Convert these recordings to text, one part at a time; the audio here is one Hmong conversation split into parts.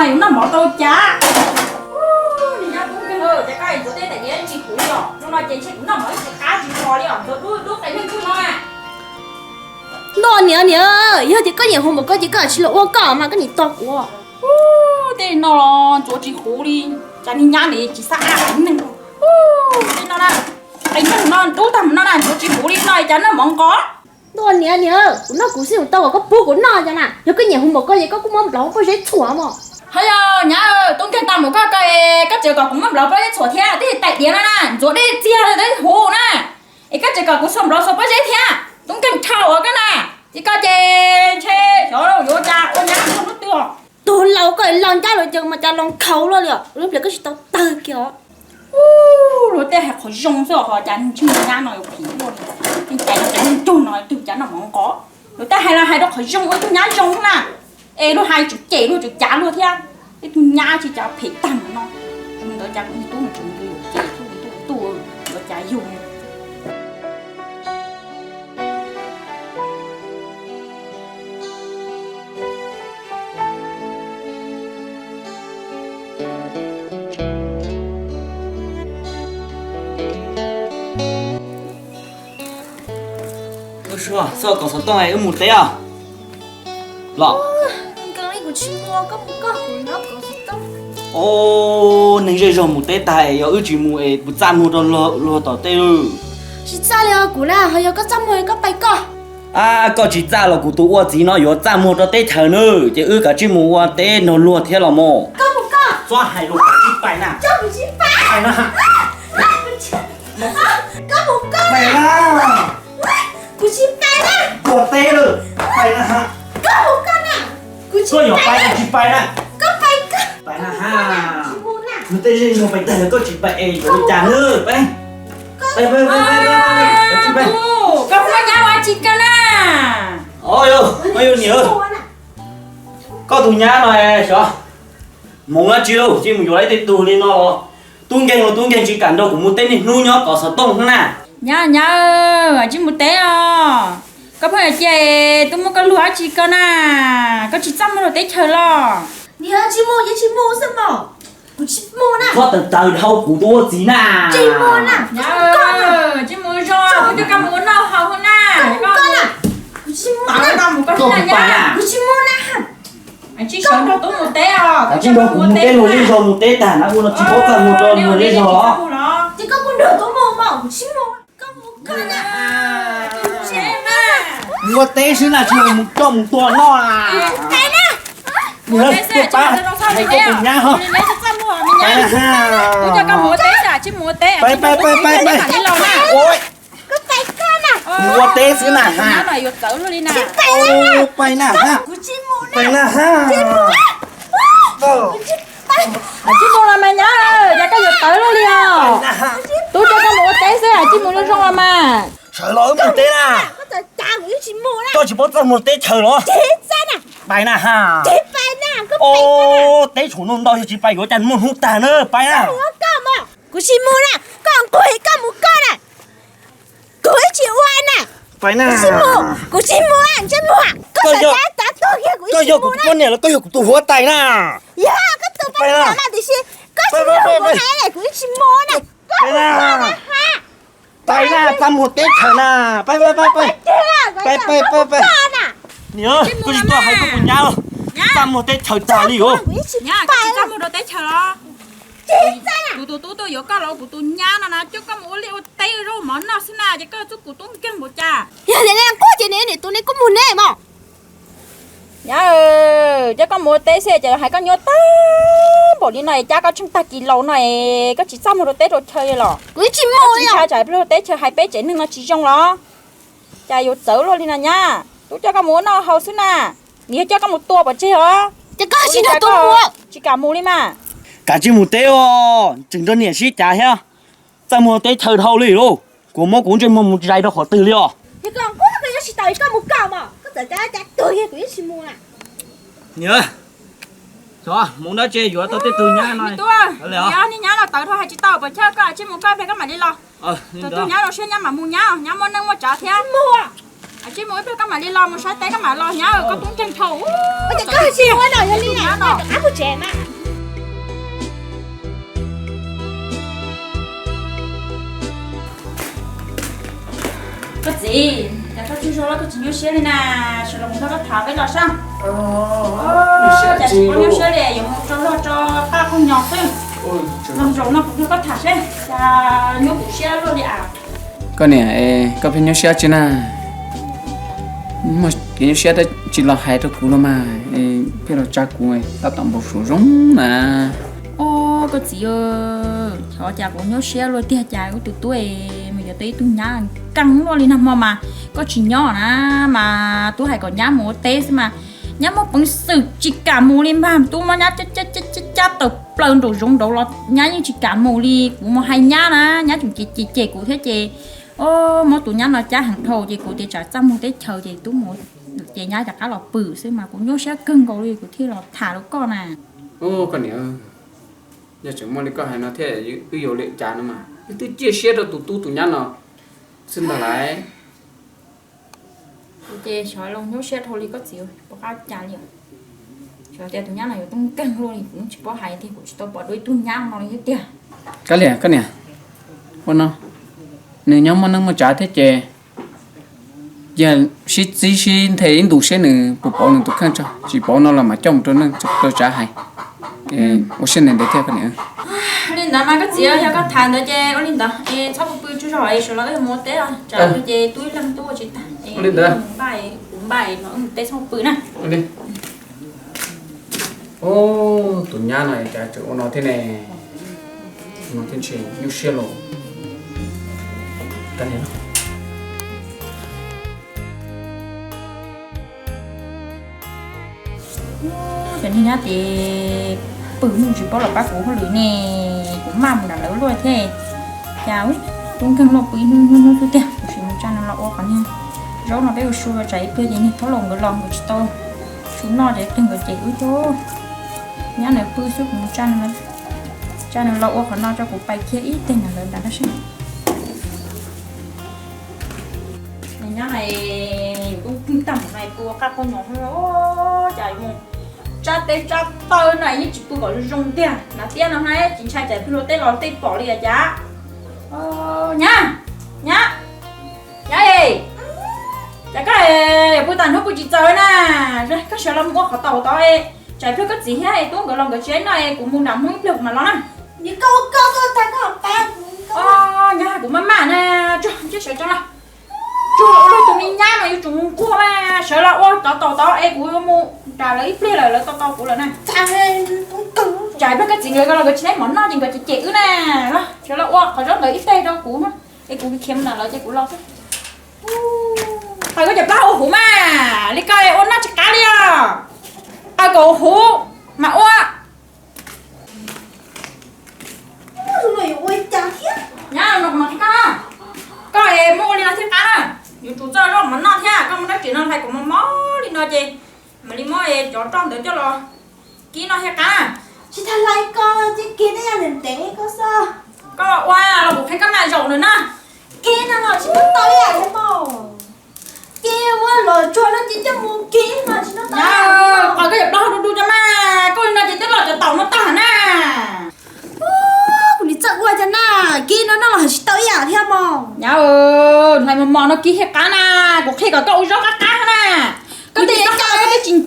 Yus noj mov tau cas? Ub, niag nyab tub nkeeg, ces koj ntxuav tej tais diav tsis huv li os. Hnub no ces ntshe kuv noj mov tsis qab tsis nto li os, ntxuav dub dub qe neeg tug no na. Ntuj, niam, niam, yog tias koj nyiam huv npaum ko ces koj tsis los ua koj mas koj nim tos kuv. Ub, tej no los ntxuav tsis huv li, cas niag nyab ne tsis xav ab neeg. Ub, tej no na, qe neeg no dub tag mus no na, ntxuav tsis huv li no cas noj mov nqos. Ntuj, niam, niam, kuv noj kuv xwb tau, koj pub kuv noj cas na. Yog koj nyiam huv npaum ko ces koj kuj muab nplawv pob zeb txhuam mog. Hos yog nyab, tub nkeeg tag mus koj ko, koj tseem kom kuv muab nplawv pob zeb txhuam thiab, tej tais diav no na ntxuav dej txiag li twb huv na. Es koj tseem kom kuv xuas nplawv xuas pob zeb thiab, tub nkeeg dhau ua koj na. Ces koj ces ntshe xyov yuav cas ua nyab hnub twg os. Tus laus koj los ncab los ces mas cas los nkhaus luaj li os, lub pliag koj tsis tau tawg kiag os. Ub, luag tej hais qhov zoo xwb ho cas ntshe nyab no yuav phim luaj li. Tej cai no cai neeg cug no twg cas noj mov nqos. Luag tej hais los hais rau qhov zoo ua tug nyab zoo na. Es luag hais tsum cem luag tsum cav luag thiab. Tej tug nyab tsis cas phem tag mus no. Tus ntawd cas kuv niag tub mus tseem yuav cem thiab, tus tub yuav cas yug. Wb sua txog kom xov tooj es wb mus teb os. Los, o, neeg zej zog mus teb tag es yog wb tsis mus es puas txaj muag rau luag tom tej lawm? Tsis txaj li os kuv na, ho yog koj txaj muag koj pais koj. Ab, koj tsis txaj los kuv tus ua txiv no yuav txaj muag rau teb chaws na, ces wb kav tsij mus ua teb nrog luag thiab los mas. Koj mus koj. Txhob hais lus, kav tsij pais na. Koj mus tsis pais. Pais na. Koj mus koj. Pais na. Kuv tsis pais na. Ua teb lawm. Pais na. Koj mus koj na. Kuv tsis pais na. Koj yuav pais los tsis pais na? Koj pais koj. Pais na ha. Nws tej zej zog pais tag lawm koj tsis pais es yuav li cas na? Pais, pais, pais, pais, pais, pais, pais, pais. Koj muaj nyab ua tsis kawg na. Os, yog, yog niam, koj tus nyab no xyov hmoov dab tsi lauj, cia mus yuav ib tug li no los. Tub nkeeg los tub nkeeg tsis kam nrog kuv mus teb niaj hnub nyob kom xov tooj xwb na. Nyab, nyab, tsis mus teb os. Koj pheej cia twb muab koj luag dab tsi koj na, koj tsis txaj muag rau teb chaws los? Niam, tsis mus ces tsis mus xwb mas. Kuv tsis mus na. Koj tawv tawv dhau kuv tus ua txiv na. Tsis mus na. Tsis mus zoo, kuv coj koj mus ua noj haus na. Kuv tsis mus na. Kuv tsis mus na. Tsis sawv nrog tub mus teb os. Tsis nrog kuv mus teb, luag zej zog mus teb tag na, ua no tsis paub txaj muag rau luag zej zog los? Ces koj kuj nrog tub mus mas, kuv tsis mus. Koj mus koj na. Mus ua teb xwb na, tsis mus coj mus tua noj na. Pais na. Tuaj pab, koj tus nyab ho. Pais na ha. Pais, pais, pais, pais. Koj pais koj na. Mus ua teb xwb na ha. Pais na ha. Pais na ha. Tsis mus los mas nyab, yog koj yuav tawv luaj li os. Tub coj koj mus ua teb xwb, tsis mus zoo zoo los mas. Sawv los wb mus teb na. Koj tsis paub txaj muag teb chaws los? Pais na ha. Teb tshuav nuj ntau, yog tsis pais yuav cas muaj hnub tag na. Pais na. Kuv tsis mus na, koj nquag koj mus koj na. Kuv tsis ua na. Pais na. Kuv tsis mus, ntsej muag. Koj yog kuv tus poj niam los koj yog kuv tus huab tais na. Yog koj tus poj niam mas tiam sis koj tsis yog kuv hais, kuv tsis mus na. Koj mus koj na ha. Pais na, txaj muag teb chaws na. Pais, pais, pais, pais. Pais, pais, pais, pais. Niam, koj tsis tuaj hais koj tus nyab los? Txaj muag teb chaws tag li os. Nyab, koj tsis txaj muag rau teb chaws los? Kuv tus tub tuaj yuav koj los ua kuv tus nyab no na, coj koj mus ua liaj ua teb ua zaub mov noj xwb na, ces koj txuj kuv tub nkeeg npaum cas? Yog li ne, kuv ces ne, niam tus ne kuj mus ne mas. Nyab, coj koj mus ua teb xwb ces hais koj nyuaj tag npaum li no es cab koj tsheej tag kis laus no es koj tsis txaj muag rau teb rau chaw li los? Kuv tsis mus li. Ntshai tsam rau teb chaw hais peb tsev neeg no tsis zoo los? Cas yuav txawv luaj li na nyab, tub coj koj mus ua noj haus xwb na, nws yog coj koj mus tua pov tseg os. Ces koj tsis nrog tub mus. Tsis kam mus li mas. Kav tsij mus teb os, tseem nrog niam sib cav thiab. Txaj muag teb chaws dhau li lauj, kuv muab kuv ntsej muag mus zais rau qhov twg li os. Ces koj nquag koj yuav tsis tau, koj mus koj mas, koj txawm cav cas tuag kiag kuv yeej tsis mus na. Niam, xyov hmoov dab tsi yuav tau tej tug nyab no. Yog niag nyab no tawv dhau hais tsis tau pom chaw, koj tsij mus koj pliag koj mam li los. Tus tub nyab zoo siab nyab mam mus nyab, nyab muaj neej muaj tsav thiab. Tsis mus ib pliag koj mam li los mus saib teb koj mam los nyab, koj tub nkeeg dhau. Ua cas koj tsis ua no yog li no, rov qab mus tsev na. Koj txiv, cas koj tsaug zog los koj tsis nyuaj siab li na? Sawv los mus nrog koj tham peb los saib. Cas tsis nyuaj siab li, yuav mus tso log tso qab qhob nyos xwb. Los zaum no kuv nrog koj tham seb cas nyuaj kuv siab luaj li as. Koj niam, koj pheej nyuaj siab tsi na? Muaj kev nyuaj siab tab tsis los hais rau kuv los mas, pheej los tsa kuv tab tom npau suav zoo na. Os, koj txiv, xyov cas kuv nyuaj siab luaj tiag, cas wb tus tub es mus yuav tau ib tug nyab nkeeg luaj li nag hmo mas koj tsis nyob na, mas tub hais kom nyab mus ua teb xwb mas nyab muaj peev xwm tsis kam mus li mas tub muab nyab cab tawm plaws nraum zoov nraud los nyab yeej tsis kam mus li. Kuv mus hais nyab na, nyab tseem cem cem kuv thiab ces, o, muab tus nyab no cab heev dhau ces kuv tias tsam txaj muag teb chaws ces tub mus ces nyab rov qab los pw xwb mas kuv nyuaj siab kawg nkaus li kuv thiaj los tham rau koj na. Koj niam, yog tseem muaj li koj hais no thiab wb yuav ua li cas no mas wb twb ciaj siab rau tus tub tus nyab no xwb ntag lauj. Ces xyov los nyuaj siab dhau li koj txiv, pom qab cas li. Xyov tias tus nyab no yuav tub nkeeg luaj li kuv tsis paub hais tias kuv tsis tau pom dua ib tug nyab no li thiab tiag. Kav liam koj niam, ua no, nws nyob muaj neej muaj tsav thiab ces yog sib txib sib nthe ib ntus seb nws puas pauv nws tus kheej tso, tsis pauv no los mam coj mus rau neej rau tsav hais. Ua siab ntev ntev thiab koj niam. Li ntawd mas koj txiv, yog koj tham ntawd ces ua li ntawd es txhob pw pw tsaug zog es sawv los wb mus ua teb os, tsam twg ces tub ib leeg tub ua tsis tag es kuv npaj no wb mus teb txhob pw na. Tus nyab no cas tseem ua no thiab ne, no thiab ntshe nyuaj siab los. Cov niag nyab ces pw mus tsis paub los pab kuv hauj lwm ne, kuv maj mus nram lawv luaj thiab. Cas tub nkeeg luaj pw ib hnub hnub xwb tiag, kuv sim mus tsa nws los ua qhov niag zaub no peb ua su, tsam ib pliag ces niag thaub laus nkawd los nkawd tsis tau su noj ces ib pliag nkawd cem wb thiab. Nyab ntawd pw xwb, kuv mus tsa nws los ua qhov no tso, kuv pais kiag ib teg nram lawv nrad tab sis. Nyob hais yus kuj tag mus na, pw ua qab qauj nyoos, cas yuav mus tsab teb tsab taw na yeej tsis pw kom zoo zoo tiag. Hnav tiab no na tsis ntshai tsam pw luag tej los tej pom li cas. Nyab, nyab, nyab es, cas koj pw tas hnub pw tsis txaus na? Koj sawv los mus ua qhov tau tod, tsam pliag koj txiv thiab tub nkawd los nkawd tsis noj es kuv mus nram Hmoob ib pliag kuv mam los na. Nyab, kuv maj maj na, tsuag ntsia sawv tso los. Tsuag los ua luag tus me nyab no yuav tsum mus nquag mas, sawv los ua qhov tau tod es kuv yuav mus nram lawv ib pliag lawm lawv tau tau kuv lawm na. Tsam pliag koj txiv nkawd los nkawd tsis noj mov noj ces nkawd cem cem wb na. Sawv los ua qhov zaub ntawd ib teg rau kuv es kuv khiav mus nram lawv ces kuv los xwb. Qaws koj cov plaub hau huv mas, li koj ua noj tsis qab li os. Qaws kom huv mas ua. Nyab, koj es muab ua li no thiaj qab na. Yuav tsum txawj zoj mov noj thiab, koj muab dab tsi no hlais kom mos mos li no ces mam li muab cov roj ntawd coj los kib noj thiaj qab. Tsis tas hlais ko ces kiag nej yog ntev ntev ko xwb. Koj ua los kuv qhia koj mas zaum ntawm na. Kiag no los tsis muaj tau ib yam thiab mas. Kiag ua los tsuag no ces coj mus kiag mas tsis muaj tau. Qaws koj cov plaub hau du du cov mas, koj li no ces twb los cov taum no tag na. Kuv nim txawj ua cov na, kiag no noj los tsis tau ib yam thiab mas. Nyab, hlais mos mos no kiag thiaj qab na, kuv qhia kom koj ua zaub qab qab na. Koj tej cas koj twb tsis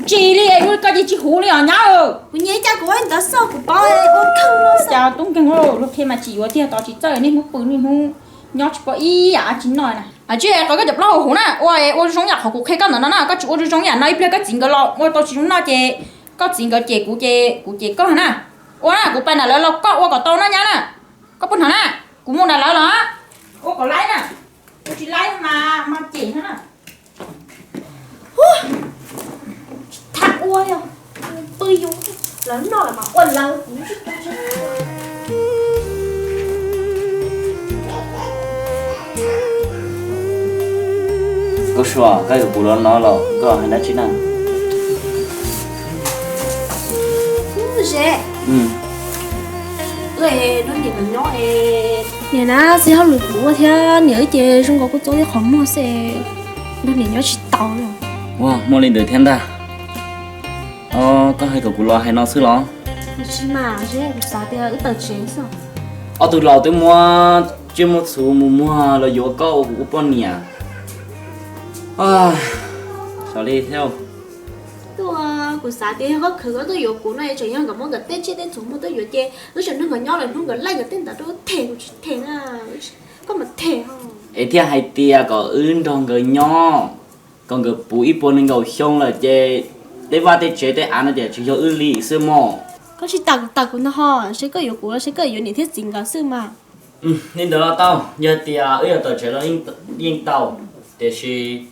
ntsis li, ua koj ces tsis huv li os nyab. Kuv nyiam cas kuv ua ntawd xwb, kuv paub ua kheej. Cas tub nkeeg luag qhia mas tsis yuav tiag, tos tsis txawj niaj hnub pw niaj hnub nyob tsis pom ib yam dab tsi noj na. Tsis, qaws koj cov plaub hau huv na, ua ua zoo yam qhov kuv qhia koj ntawm no na, koj tsis ua zoo zoo yam no ib pliag koj txiv nkawd los ua tau tsis zoo noj ces koj txiv nkawd cem kuv ces kuv cem koj na. Ua na, kuv pais nram lawv los koj ua kom tau noj nyab na. Koj puas hnov na? Kuv mus nram lawv los ua kom laib na. Ua tsis laib mas mas cem no na. Tham ua li, pw yus, lawv noj lawm mas ua lawv. Koj Sua, koj yuav kuv los no los koj hais dab tsi na? Niam na, txiv hauj lwm kuv ua thiab niam wb ces zoo nkaus kuj txob ib qhov muag xwb. Nrog niam nyob tsis tau li. Ua, muaj li ntawd thiab ntag. Os, koj hais kom kuv los hais no xwb los? Tsis mas, kuv xav tias wb tawm tsev xwb. Ob tug laus twb muab tsiaj muab txhu mus muag los yuav koj ua kuv ua poj niam. Xyov li thiab. Tuaj, kuv xav tias yog koj khwv koj tuaj yuav kuv no es tseem yog nkawd muab nkawd tej tsiaj tej txhu muag tuaj yuav ces wb tseem nrog nkawd nyob lawm hnub nkawd laij nkawd tej ntawd rau them kuv tsis them na. Koj mam them os. Es thiaj hais tias kom wb nrog nkawd nyob, kom nkawd puv ib puas nees nkaum xyoo lawm ces tej vaj tej tsev tej av no ces tsis yog wb li xwb mog. Koj tsis tawm kuv tawm kuv no ho, seb koj yuav kuv los seb koj yuav niam thiab txiv nkawd xwb mas. Li ntawd los tau, yog tias wb yuav tawm tsev los yeej tau, tiam sis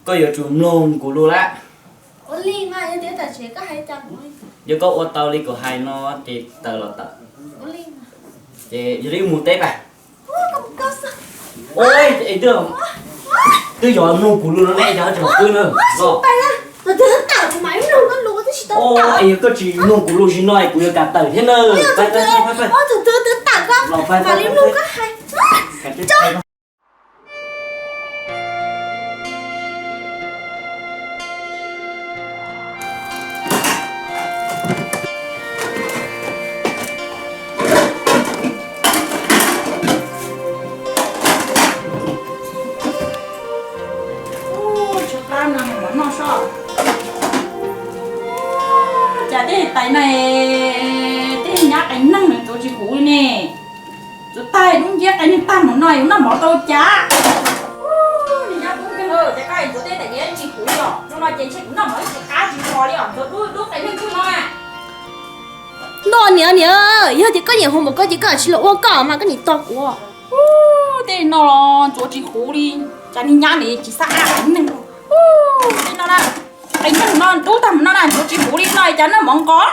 koj yuav tsum mloog kuv lus lawm. Ua li mas, yog tias tawm tsev koj hais cas kuv, yog koj ua tau li kuv hais no ces tawm los tawm. Ua li mas. Ces yog li wb mus teb pas. Ua, koj mus koj xwb. Ua, es twb, twb yog mloog kuv lus no ne, yog tseem pw na. Tsis pais na, thaum twg twb tawm kuv mam li mloog koj lus, twb tsis tau tawm. Es yog koj tsis mloog kuv lus sim no es kuv yuav kam tawm thiab na. Thaum twg twb tawm koj mam li mloog koj hais. Tshuav plab no mov noj sob. Cas tej tais no, tej nyab qe neeg tsuav tsis huv li ne. Tsuav tag dub nciab qe neeg tag mus no yuav noj mov tau cas. Nyab tub nkeeg, cas koj tsuav tej tais diav tsis huv li os. Hnub no ces ntshe kuv noj mov tsis qab tsis nto li os, ntxuav dub dub qe neeg tag no. Ntuj, niam, niam, yog tias koj nyiam huv npaum koj ces koj tsis los ua koj mas koj nim tos kuv. Tej no los ntxuav tsis huv li, cas niag nyab ne tsis xav qab qe neeg. Tej no na, qe neeg no dub tag mus no na ntxuav tsis huv li no cas noj mov nqos.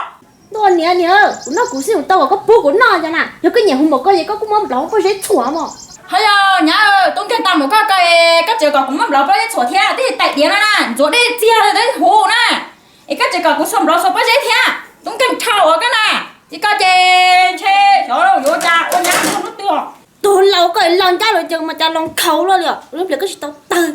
Ntuj, niam, niam, kuv noj kuv xwb, kuv tau kom koj pub kuv noj cas na. Yog koj nyiam huv npaum koj ces koj kuj muab nplawv pob zeb txhuam mog. Hos yog nyab, tub nkeeg tag mus koj, koj tseem kom kuv muab nplawv pob zeb txhuam thiab, tej tais diav no na ntxuav dej txiag li twb huv na. Es koj tseem kom kuv xuas nplawv xuas pob zeb thiab, tub nkeeg dhau ua koj na. Ces koj ces ntshe xyov yuav ua cas ua nyab ua hnub twg os. Tus laus koj los ncab los ces mas cas los nkhaus luaj li os, lub pliag koj tsis tau tawg.